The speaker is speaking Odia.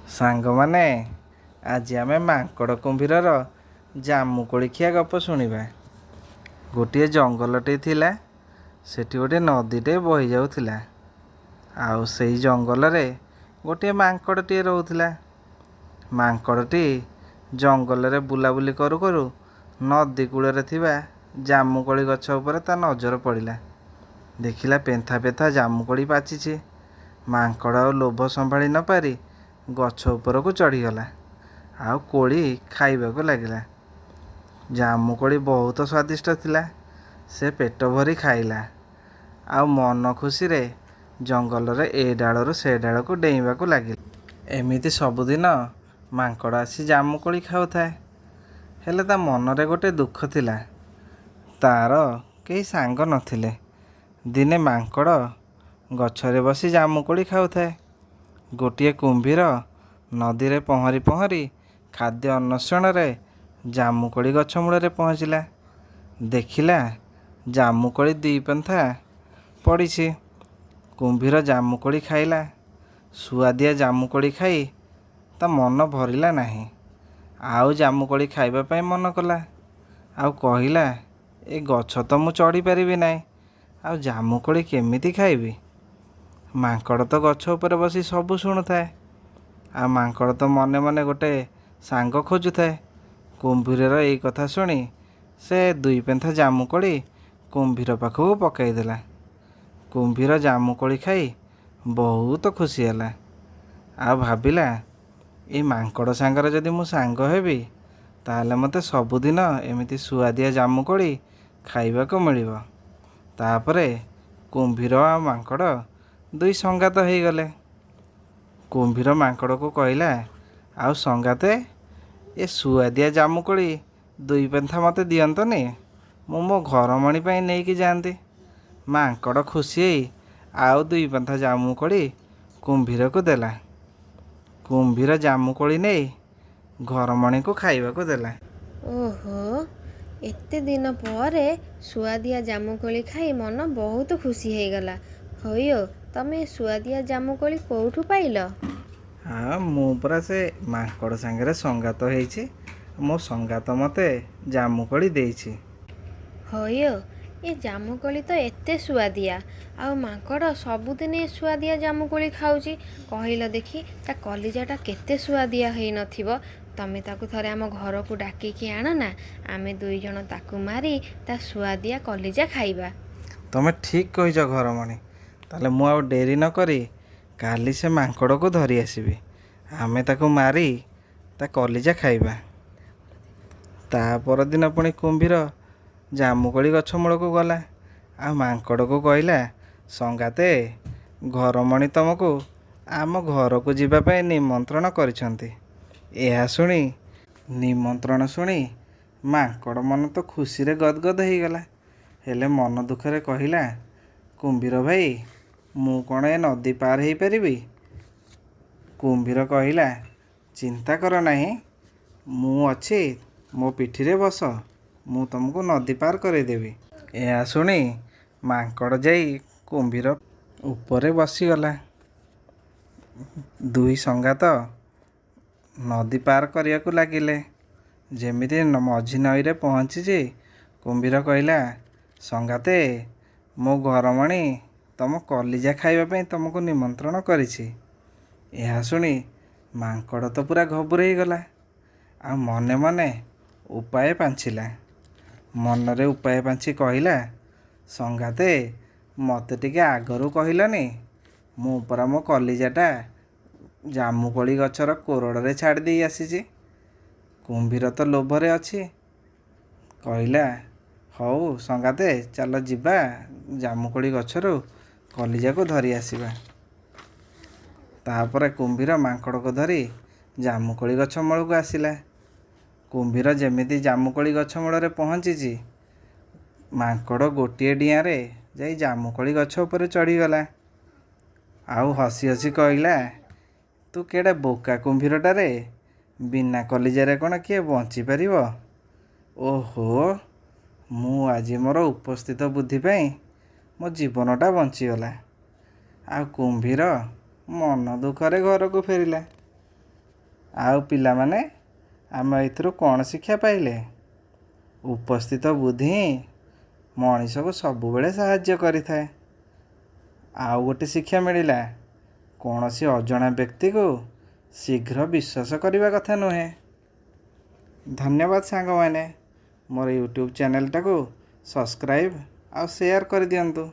ସାଙ୍ଗମାନେ, ଆଜି ଆମେ ମାଙ୍କଡ଼ କୁମ୍ଭୀରର ଜାମୁକୋଳି ଖିଆ ଗପ ଶୁଣିବା। ଗୋଟିଏ ଜଙ୍ଗଲଟେ ଥିଲା। ସେଠି ଗୋଟିଏ ନଦୀଟେ ବହିଯାଉଥିଲା। ଆଉ ସେଇ ଜଙ୍ଗଲରେ ଗୋଟିଏ ମାଙ୍କଡ଼ଟିଏ ରହୁଥିଲା। ମାଙ୍କଡ଼ଟି ଜଙ୍ଗଲରେ ବୁଲାବୁଲି କରୁ କରୁ ନଦୀ କୂଳରେ ଥିବା ଜାମୁକୋଳି ଗଛ ଉପରେ ତା ନଜର ପଡ଼ିଲା। ଦେଖିଲା ପେନ୍ଥା ପେନ୍ଥା ଜାମୁକୋଳି ପାଚିଛି। ମାଙ୍କଡ଼ ଆଉ ଲୋଭ ସମ୍ଭାଳି ନପାରି ଗଛ ଉପରକୁ ଚଢ଼ିଗଲା ଆଉ କୋଳି ଖାଇବାକୁ ଲାଗିଲା। ଜାମୁକୋଳି ବହୁତ ସ୍ୱାଦିଷ୍ଟ ଥିଲା। ସେ ପେଟ ଭରି ଖାଇଲା ଆଉ ମନ ଖୁସିରେ ଜଙ୍ଗଲରେ ଏ ଡାଳରୁ ସେ ଡାଳକୁ ଡେଇଁବାକୁ ଲାଗିଲା। ଏମିତି ସବୁଦିନ ମାଙ୍କଡ଼ ଆସି ଜାମୁକୋଳି ଖାଉଥାଏ। ହେଲେ ତା ମନରେ ଗୋଟେ ଦୁଃଖ ଥିଲା, ତାର କେହି ସାଙ୍ଗ ନଥିଲେ। ଦିନେ ମାଙ୍କଡ଼ ଗଛରେ ବସି ଜାମୁକୋଳି ଖାଉଥାଏ। ଗୋଟିଏ କୁମ୍ଭୀର ନଦୀରେ ପହଁରି ପହଁରି ଖାଦ୍ୟ ଅନ୍ୱେଷଣରେ ଜାମୁକୋଳି ଗଛ ମୂଳରେ ପହଞ୍ଚିଲା। ଦେଖିଲା ଜାମୁକୋଳି ଦୁଇ ପେନ୍ଥା ପଡ଼ିଛି। କୁମ୍ଭୀର ଜାମୁକୋଳି ଖାଇଲା। ସୁଆଦିଆ ଜାମୁକୋଳି ଖାଇ ତା ମନ ଭରିଲା ନାହିଁ। ଆଉ ଜାମୁକୋଳି ଖାଇବା ପାଇଁ ମନ କଲା। ଆଉ କହିଲା, ଏ ଗଛ ତ ମୁଁ ଚଢ଼ିପାରିବି ନାହିଁ, ଆଉ ଜାମୁକୋଳି କେମିତି ଖାଇବି? ମାଙ୍କଡ଼ ତ ଗଛ ଉପରେ ବସି ସବୁ ଶୁଣୁଥାଏ। ଆଉ ମାଙ୍କଡ଼ ତ ମନେ ମନେ ଗୋଟେ ସାଙ୍ଗ ଖୋଜୁଥାଏ। କୁମ୍ଭୀରର ଏଇ କଥା ଶୁଣି ସେ ଦୁଇ ପେନ୍ଥା ଜାମୁକୋଳି କୁମ୍ଭୀର ପାଖକୁ ପକାଇଦେଲା। କୁମ୍ଭୀର ଜାମୁକୋଳି ଖାଇ ବହୁତ ଖୁସି ହେଲା। ଆଉ ଭାବିଲା, ଏଇ ମାଙ୍କଡ଼ ସାଙ୍ଗରେ ଯଦି ମୁଁ ସାଙ୍ଗ ହେବି, ତାହେଲେ ମୋତେ ସବୁଦିନ ଏମିତି ସୁଆଦିଆ ଜାମୁକୋଳି ଖାଇବାକୁ ମିଳିବ। ତାପରେ କୁମ୍ଭୀର ଆଉ ମାଙ୍କଡ଼ ଦୁଇ ସଙ୍ଗାତ ହେଇଗଲେ। କୁମ୍ଭୀର ମାଙ୍କଡ଼କୁ କହିଲା, ଆଉ ସଙ୍ଗାତେ, ଏ ସୁଆଦିଆ ଜାମୁକୋଳି ଦୁଇ ପେନ୍ଥା ମୋତେ ଦିଅନ୍ତନି, ମୁଁ ମୋ ଘରମଣି ପାଇଁ ନେଇକି ଯାଆନ୍ତି। ମାଙ୍କଡ଼ ଖୁସି ହେଇ ଆଉ ଦୁଇ ପେନ୍ଥା ଜାମୁକୋଳି କୁମ୍ଭୀରକୁ ଦେଲା। କୁମ୍ଭୀର ଜାମୁକୋଳି ନେଇ ଘରମଣିକୁ ଖାଇବାକୁ ଦେଲା। ଓହୋ, ଏତେ ଦିନ ପରେ ସୁଆଦିଆ ଜାମୁକୋଳି ଖାଇ ମନ ବହୁତ ଖୁସି ହେଇଗଲା। ହଇଓ, ତମେ ଏ ସୁଆଦିଆ ଜାମୁକୋଳି କୋଉଠୁ ପାଇଲ? ହଁ, ମୁଁ ପରା ସେ ମାଙ୍କଡ଼ ସାଙ୍ଗରେ ସଙ୍ଗାତ ହେଇଛି। ମୋ ସଙ୍ଗାତ ମୋତେ ଜାମୁକୋଳି ଦେଇଛି। ହଇଓ, ଏ ଜାମୁକୋଳି ତ ଏତେ ସୁଆଦିଆ, ଆଉ ମାଙ୍କଡ଼ ସବୁଦିନ ଏ ସୁଆଦିଆ ଜାମୁକୋଳି ଖାଉଛି। କହିଲ ଦେଖି, ତା କଲିଜାଟା କେତେ ସୁଆଦିଆ ହେଇନଥିବ? ତମେ ତାକୁ ଥରେ ଆମ ଘରକୁ ଡାକିକି ଆଣ ନା, ଆମେ ଦୁଇ ଜଣ ତାକୁ ମାରି ତା ସୁଆଦିଆ କଲିଜା ଖାଇବା। ତମେ ଠିକ୍ କହିଛ ଘରମଣି। ତାହେଲେ ମୁଁ ଆଉ ଡେରି ନକରି କାଲି ସେ ମାଙ୍କଡ଼କୁ ଧରି ଆସିବି। ଆମେ ତାକୁ ମାରି ତା କଲିଜା ଖାଇବା। ତା ପରଦିନ ପୁଣି କୁମ୍ଭୀର ଜାମୁକୋଳି ଗଛ ମୂଳକୁ ଗଲା ଆଉ ମାଙ୍କଡ଼କୁ କହିଲା, ସଙ୍ଗାତେ, ଘରମଣି ତମକୁ ଆମ ଘରକୁ ଯିବା ପାଇଁ ନିମନ୍ତ୍ରଣ କରିଛନ୍ତି। ଏହା ଶୁଣି, ନିମନ୍ତ୍ରଣ ଶୁଣି ମାଙ୍କଡ଼ ମନ ତ ଖୁସିରେ ଗଦଗଦ ହେଇଗଲା। ହେଲେ ମନ ଦୁଃଖରେ କହିଲା, କୁମ୍ଭୀର ଭାଇ, ମୁଁ କ'ଣ ଏ ନଦୀ ପାର ହେଇପାରିବି? କୁମ୍ଭୀର କହିଲା, ଚିନ୍ତା କର ନାହିଁ, ମୁଁ ଅଛି, ମୋ ପିଠିରେ ବସ, ମୁଁ ତମକୁ ନଦୀ ପାର କରେଇଦେବି। ଏହା ଶୁଣି ମାଙ୍କଡ଼ ଯାଇ କୁମ୍ଭୀର ଉପରେ ବସିଗଲା। ଦୁଇ ସଙ୍ଗାତ ନଦୀ ପାର କରିବାକୁ ଲାଗିଲେ। ଯେମିତି ମଝି ନଈରେ ପହଞ୍ଚିଛି, କୁମ୍ଭୀର କହିଲା, ସଙ୍ଗାତେ, ମୋ ଘରମଣି ତମ କଲିଜା ଖାଇବା ପାଇଁ ତମକୁ ନିମନ୍ତ୍ରଣ କରିଛି। ଏହା ଶୁଣି ମାଙ୍କଡ଼ ତ ପୁରା ଘବୁରେଇ ଗଲା ଆଉ ମନେ ମନେ ଉପାୟ ପାଞ୍ଚିଲା। ମନରେ ଉପାୟ ପାଞ୍ଚି କହିଲା, ସଙ୍ଗାତେ, ମୋତେ ଟିକେ ଆଗରୁ କହିଲନି? ମୁଁ ପରା ମୋ କଲିଜାଟା ଜାମୁକୋଳି ଗଛର କୋରଡ଼ରେ ଛାଡ଼ି ଦେଇ ଆସିଛି। କୁମ୍ଭୀର ତ ଲୋଭରେ ଅଛି। କହିଲା, ହଉ ସଙ୍ଗାତେ, ଚାଲ ଯିବା, ଜାମୁକୋଳି ଗଛରୁ କଲିଜାକୁ ଧରି ଆସିବା। ତାପରେ କୁମ୍ଭୀର ମାଙ୍କଡ଼କୁ ଧରି ଜାମୁକୋଳି ଗଛ ମୂଳକୁ ଆସିଲା। କୁମ୍ଭୀର ଯେମିତି ଜାମୁକୋଳି ଗଛ ମୂଳରେ ପହଞ୍ଚିଛି, ମାଙ୍କଡ଼ ଗୋଟିଏ ଡିଆଁରେ ଯାଇ ଜାମୁକୋଳି ଗଛ ଉପରେ ଚଢ଼ିଗଲା। ଆଉ ହସି ହସି କହିଲା, ତୁ କେଡ଼େ ବୋକା କୁମ୍ଭୀରଟାରେ, ବିନା କଲିଜାରେ କ'ଣ କିଏ ବଞ୍ଚିପାରିବ? ଓହୋ, ମୁଁ ଆଜି ମୋର ଉପସ୍ଥିତ ବୁଦ୍ଧି ପାଇଁ ମୋ ଜୀବନଟା ବଞ୍ଚିଗଲା। ଆଉ କୁମ୍ଭୀର ମନ ଦୁଃଖରେ ଘରକୁ ଫେରିଲା। ଆଉ ପିଲାମାନେ, ଆମେ ଏଥିରୁ କ'ଣ ଶିକ୍ଷା ପାଇଲେ? ଉପସ୍ଥିତ ବୁଦ୍ଧି ହିଁ ମଣିଷକୁ ସବୁବେଳେ ସାହାଯ୍ୟ କରିଥାଏ। ଆଉ ଗୋଟେ ଶିକ୍ଷା ମିଳିଲା, କୌଣସି ଅଜଣା ବ୍ୟକ୍ତିକୁ ଶୀଘ୍ର ବିଶ୍ୱାସ କରିବା କଥା ନୁହେଁ। ଧନ୍ୟବାଦ ସାଙ୍ଗମାନେ, ମୋର ୟୁଟ୍ୟୁବ୍ ଚ୍ୟାନେଲ୍ଟାକୁ ସବସ୍କ୍ରାଇବ୍ ଆଉ ସେୟାର କରିଦିଅନ୍ତୁ।